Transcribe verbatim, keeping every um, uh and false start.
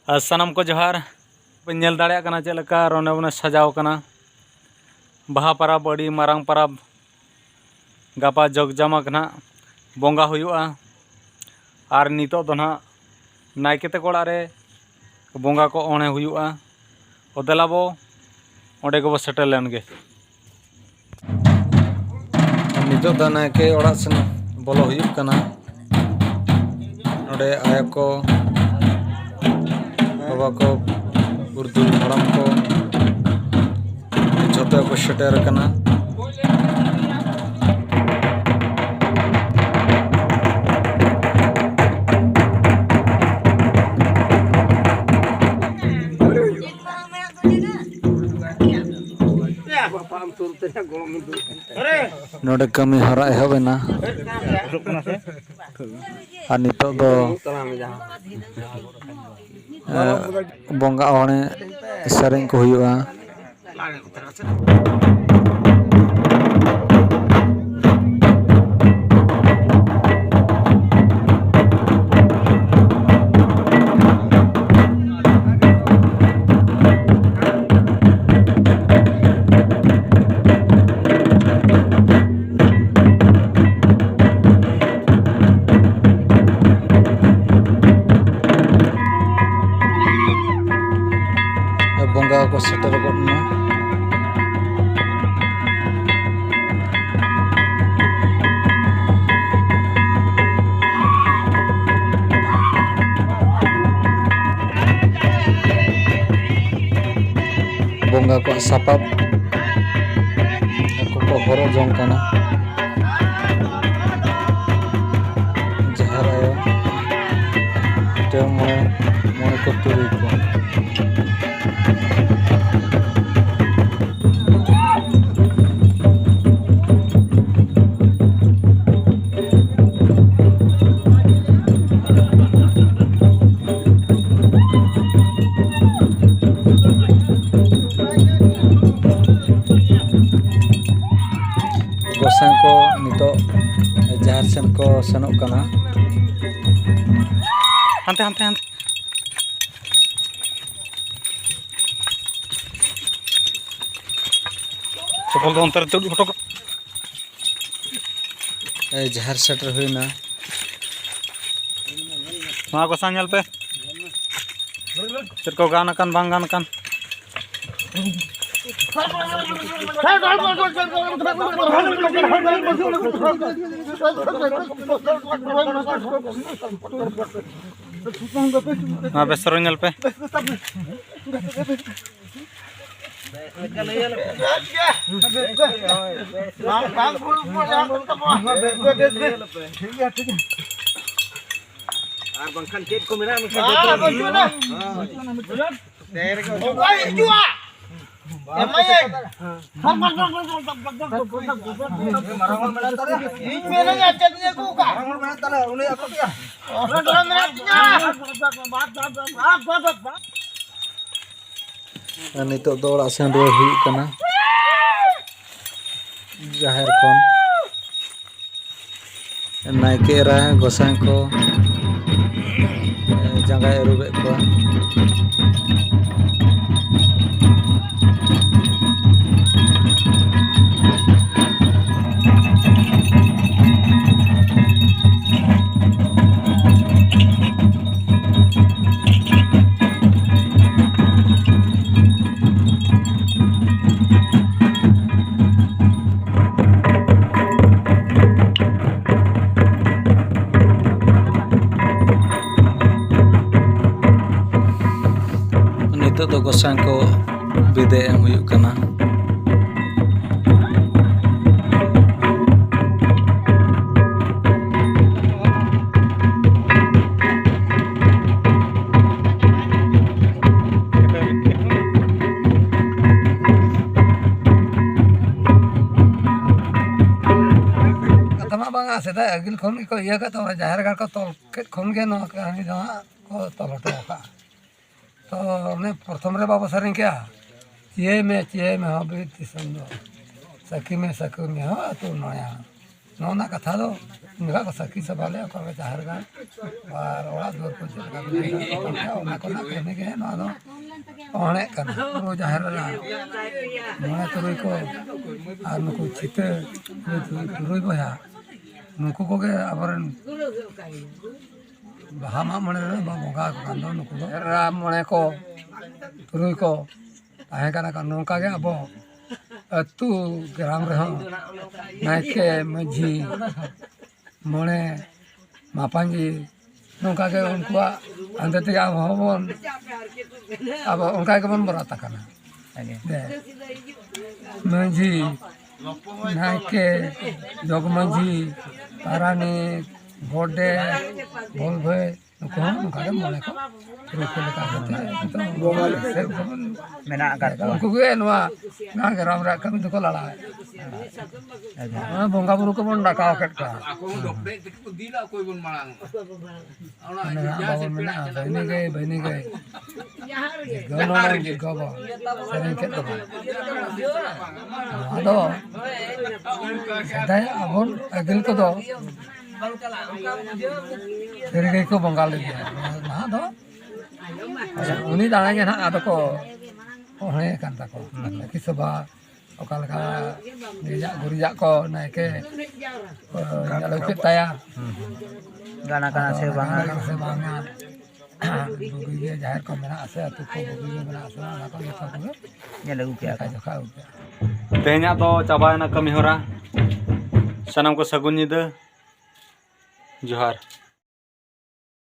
ᱟᱨ ᱥᱟᱱᱟᱢ ᱠᱚ ᱡᱚᱦᱟᱨ᱾ ᱯᱮ ᱧᱮᱞ ᱫᱟᱲᱮᱭᱟᱜ ᱠᱟᱱᱟ ᱪᱮᱫ ᱞᱮᱠᱟ ᱨᱚᱱᱮ ᱵᱚᱱᱮ ᱥᱟᱡᱟᱣ ᱠᱟᱱᱟ᱾ ᱵᱟᱦᱟ ᱯᱟᱨᱟᱵᱽ, ᱟᱹᱰᱤ ᱢᱟᱨᱟᱝ ᱯᱟᱨᱟᱵᱽ, ᱜᱟᱯᱟ ᱡᱚᱜᱽ ᱡᱟᱢᱟᱠ ᱱᱟᱦᱟᱜ ᱵᱚᱸᱜᱟ ᱦᱩᱭᱩᱜᱼᱟ᱾ ᱟᱨ ᱱᱤᱛᱚᱜ ᱫᱚ ᱱᱟᱦᱟᱜ ᱱᱟᱭᱠᱮ ᱛᱟᱠᱚ ᱚᱲᱟᱜ ᱨᱮ ᱵᱚᱸᱜᱟ ᱠᱚ ᱚᱬᱦᱮ ᱦᱩᱭᱩᱜᱼᱟ᱾ ᱚ, ᱫᱮᱞᱟ ᱵᱚ ᱚᱸᱰᱮ ᱜᱮᱵᱚ ᱥᱮᱴᱮᱨ ᱞᱮᱱ ᱜᱮ᱾ ᱱᱤᱛᱚᱜ ᱫᱚ ᱱᱟᱭᱠᱮ ᱚᱲᱟᱜ ᱥᱮᱱ ᱵᱚᱞᱚ ᱦᱩᱭᱩᱜ ᱠᱟᱱᱟ᱾ ᱱᱚᱰᱮ ᱟᱭᱳ ᱠᱚ, ᱵᱟᱵᱟ ᱠᱚ, ᱯᱩᱨᱩᱫᱷᱩᱞ ᱦᱟᱲᱟᱢ ᱠᱚ ᱡᱷᱚᱛᱚ ᱠᱚ ᱥᱮᱴᱮᱨ ᱟᱠᱟᱱᱟ᱾ ᱱᱚᱰᱮ ᱠᱟᱹᱢᱤ ᱦᱚᱨᱟ ᱮᱦᱚᱵ ᱮᱱᱟ᱾ ᱟᱨ ᱱᱤᱛᱚᱜ ᱫᱚ, ᱮ, ᱵᱚᱸᱜᱟ ᱚᱬᱦᱮ ᱥᱮᱨᱮᱧ ᱠᱚ ᱦᱩᱭᱩᱜᱼᱟ᱾ ᱵᱚᱸᱜᱟ ᱠᱚ ᱥᱮᱴᱮᱨ ᱜᱚᱫ ᱮᱱᱟ᱾ ᱵᱚᱸᱜᱟ ᱠᱚᱣᱟᱜ ᱥᱟᱯᱟᱵ ᱟᱠᱚ ᱠᱚ ᱦᱚᱨᱚᱜ ᱡᱚᱝ ᱠᱟᱱᱟ᱾ ᱡᱟᱦᱮᱨ ᱟᱭᱳ, ᱡᱚᱜᱽ ᱢᱚᱬᱮ, ᱢᱚᱬᱮ ᱠᱚ ᱛᱩᱨᱩᱭ ᱠᱚ᱾ ᱜᱚᱸᱥᱟᱭ ᱠᱚ ᱱᱤᱛᱚᱜ ᱡᱟᱦᱮᱨ ᱥᱮᱱ ᱠᱚ ᱥᱮᱱᱚᱜ ᱠᱟᱱᱟ᱾ ᱦᱟᱱᱛᱮ, ᱦᱟᱱᱛᱮ, ᱦᱟᱱᱛᱮ᱾ ᱪᱚᱯᱚᱞ ᱫᱚ ᱚᱱᱛᱮ ᱨᱮ ᱛᱩᱫ ᱦᱚᱴᱚ ᱠᱟᱜ᱾ ᱮ, ᱡᱟᱦᱮᱨ ᱥᱮᱴᱮᱨ ᱦᱩᱭᱱᱟ᱾ ᱱᱚᱣᱟ ᱜᱚᱥᱟᱸ ᱧᱮᱞ ᱯᱮ᱾ ᱪᱮᱫ ᱠᱚ ᱜᱟᱱ ᱟᱠᱟᱱ, ᱵᱟᱝ ᱜᱟᱱ ᱟᱠᱟᱱ᱾ ᱱᱚᱣᱟ ᱵᱮᱥ ᱪᱮᱦᱨᱟ ᱧᱮᱞ ᱯᱮ᱾ ᱟᱨ ᱵᱟᱝᱠᱷᱟᱱ ᱪᱮᱫ ᱠᱚ ᱢᱮᱱᱟᱜᱼᱟ, ᱢᱮᱱᱠᱷᱟᱱ ᱟᱨ ᱵᱟᱹᱪᱩᱜ ᱟᱱᱟ᱾ ᱚᱠᱚᱭ ᱦᱤᱡᱩᱜᱼᱟ? ᱮᱢᱟᱭᱟᱹᱧ᱾ ᱤᱧ ᱢᱮᱱᱟᱹᱧ, ᱟᱨ ᱪᱮᱫ ᱤᱧ ᱟᱹᱜᱩ ᱠᱟᱜᱼᱟ? ᱚᱱᱟ ᱫᱚ ᱢᱮᱱᱟᱜ ᱛᱤᱧᱟ᱾ ᱟᱨ ᱱᱤᱛᱚᱜ ᱫᱚ ᱚᱲᱟᱜ ᱥᱮᱱ ᱨᱩᱣᱟᱹᱲ ᱦᱩᱭᱩᱜ ᱠᱟᱱᱟ ᱡᱟᱦᱮᱨ ᱠᱷᱚᱱ᱾ ᱱᱟᱭᱠᱮ ᱮᱨᱟ ᱜᱚᱸᱥᱟᱭ ᱠᱚ ᱡᱟᱸᱜᱟᱭ ᱟᱹᱨᱩᱵᱮᱫ ᱠᱚᱣᱟ᱾ ᱱᱤᱛᱚᱜ ᱫᱚ ᱜᱚᱸᱥᱟᱭ ᱠᱚ ᱵᱤᱫᱟᱹᱭ ᱮᱢ ᱦᱩᱭᱩᱜ ᱠᱟᱱᱟ᱾ ᱠᱟᱛᱷᱟ ᱢᱟ ᱵᱟᱝᱟ, ᱥᱮᱫᱟᱭ ᱟᱹᱜᱤᱞ ᱠᱷᱚᱱ ᱜᱮᱠᱚ ᱤᱭᱟᱹ ᱠᱟᱜ ᱛᱟᱵᱚᱱᱟ, ᱡᱟᱦᱮᱨ ᱜᱟᱲ ᱠᱚ ᱛᱚᱞ ᱠᱮᱫ ᱠᱷᱚᱱ ᱜᱮ ᱱᱚᱣᱟ ᱠᱟᱹᱦᱱᱤ ᱫᱚ ᱦᱟᱸᱜ ᱠᱚ ᱛᱚᱞ ᱦᱚᱴᱚ ᱟᱠᱟᱫᱼᱟ᱾ ᱛᱚ ᱚᱱᱮ ᱯᱨᱚᱛᱷᱚᱢ ᱨᱮ ᱵᱟᱵᱚ ᱥᱮᱨᱮᱧ ᱠᱮᱜᱼᱟ, "ᱪᱤᱭᱟᱹᱭ ᱢᱮ, ᱪᱤᱭᱟᱹᱭ ᱢᱮ ᱦᱚᱸ ᱵᱤᱨ ᱫᱤᱥᱚᱢ ᱫᱚ, ᱥᱟᱹᱠᱷᱤ ᱢᱮ, ᱥᱟᱹᱠᱷᱤ ᱢᱮ ᱦᱚᱸ ᱟᱹᱛᱩ ᱱᱚᱭᱟ᱾" ᱱᱚᱜᱼᱚ ᱱᱟ ᱠᱟᱛᱷᱟ ᱫᱚ ᱩᱱ ᱡᱚᱠᱷᱟ ᱠᱚ ᱥᱟᱹᱠᱷᱤ ᱥᱚᱵᱷᱟ ᱞᱮᱫᱼᱟ, ᱚᱠᱟ ᱨᱮ ᱡᱟᱦᱮᱨ ᱜᱟᱲ ᱟᱨ ᱚᱲᱟᱜ ᱫᱩᱣᱟᱹᱨ ᱠᱚ ᱪᱮᱫ ᱞᱮᱠᱟ ᱠᱚ ᱵᱮᱱᱟᱣ ᱠᱟᱜᱼᱟ, ᱚᱱᱟ ᱠᱚᱨᱮᱱᱟᱜ ᱠᱟᱹᱦᱱᱤ ᱜᱮ ᱱᱚᱣᱟ ᱫᱚ᱾ ᱚᱬᱮᱜ ᱠᱟᱱᱟ᱾ ᱟᱵᱚ ᱡᱟᱦᱮᱨ ᱮᱨᱟ ᱢᱚᱬᱮ ᱛᱩᱨᱩᱭ ᱠᱚ ᱟᱨ ᱱᱩᱠᱩ ᱪᱷᱤᱛᱟᱹ ᱛᱩᱨᱩᱭ ᱵᱚᱭᱦᱟ, ᱱᱩᱠᱩ ᱠᱚᱜᱮ ᱟᱵᱚᱨᱮᱱ ᱵᱟᱦᱟ ᱢᱟᱜ ᱢᱚᱬᱮ ᱨᱮ ᱵᱚᱱ ᱵᱚᱸᱜᱟ ᱟᱠᱚ ᱠᱟᱱ ᱫᱚ, ᱱᱩᱠᱩ ᱫᱚ ᱮᱨᱟ ᱢᱚᱬᱮ ᱠᱚ ᱛᱩᱨᱩᱭ ᱠᱚ ᱛᱟᱦᱮᱸ ᱠᱟᱱᱟ ᱠᱚ᱾ ᱱᱚᱝᱠᱟ ᱜᱮ ᱟᱵᱚ ᱟᱹᱛᱩ ᱜᱨᱟᱢ ᱨᱮᱦᱚᱸ ᱱᱟᱭᱠᱮ, ᱢᱟᱹᱡᱷᱤ, ᱢᱚᱬᱮ, ᱢᱟᱯᱟᱝᱜᱤ, ᱱᱚᱝᱠᱟ ᱜᱮ ᱩᱱᱠᱩᱣᱟᱜ ᱦᱟᱱᱛᱮ ᱛᱮᱜᱮ ᱟᱵᱚ ᱦᱚᱸᱵᱚᱱ, ᱟᱵᱚ ᱚᱱᱠᱟ ᱜᱮᱵᱚᱱ ᱵᱚᱨᱟᱛ ᱟᱠᱟᱱᱟ᱾ ᱟᱪᱪᱷᱟ᱾ ᱫᱮ, ᱢᱟᱹᱡᱷᱤ, ᱱᱟᱭᱠᱮ, ᱡᱚᱜᱽ ᱢᱟᱹᱡᱷᱤ, ᱯᱟᱨᱟᱱᱤᱠ, ᱜᱚᱰᱮᱛ, ᱵᱚᱞ ᱵᱷᱟᱹᱭ, ᱱᱩᱠᱩ ᱦᱚᱸ ᱱᱚᱝᱠᱟ ᱜᱮ ᱢᱚᱬᱮ ᱠᱚ ᱛᱩᱨᱩᱭ ᱠᱚ ᱞᱮᱠᱟ ᱠᱟᱛᱮ ᱡᱚᱛᱚ ᱵᱚᱸᱜᱟ ᱞᱮᱠᱟ ᱥᱮ ᱩᱱᱠᱩ ᱵᱚᱱ ᱢᱮᱱᱟᱜ ᱟᱠᱟᱫ ᱠᱚᱣᱟ᱾ ᱩᱱᱠᱩ ᱜᱮ ᱱᱚᱣᱟ ᱜᱟᱲ ᱜᱨᱟᱢ ᱨᱮᱭᱟᱜ ᱠᱟᱹᱢᱤ ᱫᱚᱠᱚ ᱞᱟᱲᱟᱣᱮᱫ᱾ ᱟᱪᱪᱷᱟ᱾ ᱱᱚᱣᱟ ᱵᱚᱸᱜᱟ ᱵᱩᱨᱩ ᱠᱚᱵᱚᱱ ᱰᱟᱠᱟᱣ ᱠᱮᱫ ᱠᱚᱣᱟ᱾ ᱟᱠᱚ ᱦᱚᱸ ᱰᱚᱠᱴᱚᱨ ᱛᱮᱠᱚ ᱫᱤᱞᱟ, ᱚᱠᱚᱭ ᱵᱚᱱ ᱢᱟᱲᱟᱝ ᱚᱜᱼᱟ? ᱚᱱᱟ ᱢᱟᱱᱮ ᱡᱟ ᱦᱟᱸᱜ ᱵᱟᱵᱚᱱ ᱥᱮᱴᱮᱨ ᱢᱮᱱᱟ, ᱪᱟᱞᱟᱜ ᱵᱷᱟᱹᱭᱱᱤ ᱜᱟᱹᱭ, ᱵᱷᱟᱹᱭᱱᱤ ᱜᱟᱹᱭ᱾ ᱡᱟᱦᱟᱸ ᱡᱤᱨᱜᱟᱹᱣ ᱱᱚᱰᱮ ᱡᱤᱨᱜᱟᱹᱣ ᱵᱚᱱ ᱥᱮᱨᱮᱧ ᱠᱮᱫ ᱫᱚᱵᱚᱱ᱾ ᱱᱚᱣᱟ ᱫᱚ ᱥᱮᱫᱟᱭ ᱟᱵᱚᱱ ᱟᱹᱜᱤᱞ ᱠᱚᱫᱚ ᱥᱟᱹᱨᱤ ᱜᱮᱠᱚ ᱵᱚᱸᱜᱟ ᱞᱮᱫᱮᱭᱟ᱾ ᱱᱟᱦᱟᱜ ᱫᱚ ᱩᱱᱤ ᱫᱟᱲᱮ ᱜᱮ ᱱᱟᱦᱟᱜ ᱟᱫᱚ ᱠᱚ ᱚᱦᱲᱮ ᱟᱠᱟᱱ ᱛᱟᱠᱚ᱾ ᱦᱩᱸ᱾ ᱥᱟᱹᱠᱷᱤ ᱥᱚᱵᱷᱟ ᱚᱠᱟ ᱞᱮᱠᱟ ᱜᱮᱡᱟᱜ ᱜᱩᱨᱤᱡᱟᱜ ᱠᱚ ᱱᱟᱭᱠᱮ ᱠᱚ ᱧᱮᱞ ᱟᱹᱜᱩ ᱠᱮᱫ ᱛᱟᱭᱟ᱾ ᱦᱩᱸ, ᱦᱩᱸ᱾ ᱜᱟᱱ ᱟᱠᱟᱱᱟ ᱥᱮ ᱟᱫᱚ ᱵᱟᱝᱟ? ᱜᱟᱱ ᱟᱠᱟᱱᱟ ᱥᱮ ᱵᱟᱝᱟ? ᱵᱩᱜᱤ ᱜᱮ ᱡᱟᱦᱮᱨ ᱠᱚ ᱢᱮᱱᱟᱜ ᱟᱥᱮ ᱟᱹᱛᱩ ᱠᱚ ᱵᱩᱜᱤ ᱜᱮ ᱢᱮᱱᱟᱜ ᱟᱥᱮ ᱵᱟᱝ, ᱚᱱᱟ ᱠᱚ ᱡᱚᱛᱚ ᱠᱚᱜᱮ ᱧᱮᱞ ᱟᱹᱜᱩ ᱠᱮᱜᱼᱟ ᱠᱚ᱾ ᱞᱮᱠᱷᱟ ᱡᱚᱠᱷᱟ ᱟᱹᱜᱩ ᱠᱮᱜᱼᱟ᱾ ᱛᱮᱦᱮᱧᱟᱜ ᱫᱚ ᱪᱟᱵᱟᱭᱮᱱᱟ ᱠᱟᱹᱢᱤ ᱦᱚᱨᱟ᱾ ᱥᱟᱱᱟᱢ ᱠᱚ ᱥᱟᱹᱜᱩᱱ ᱧᱤᱫᱟᱹ᱾ ᱡᱚᱦᱟᱨ᱾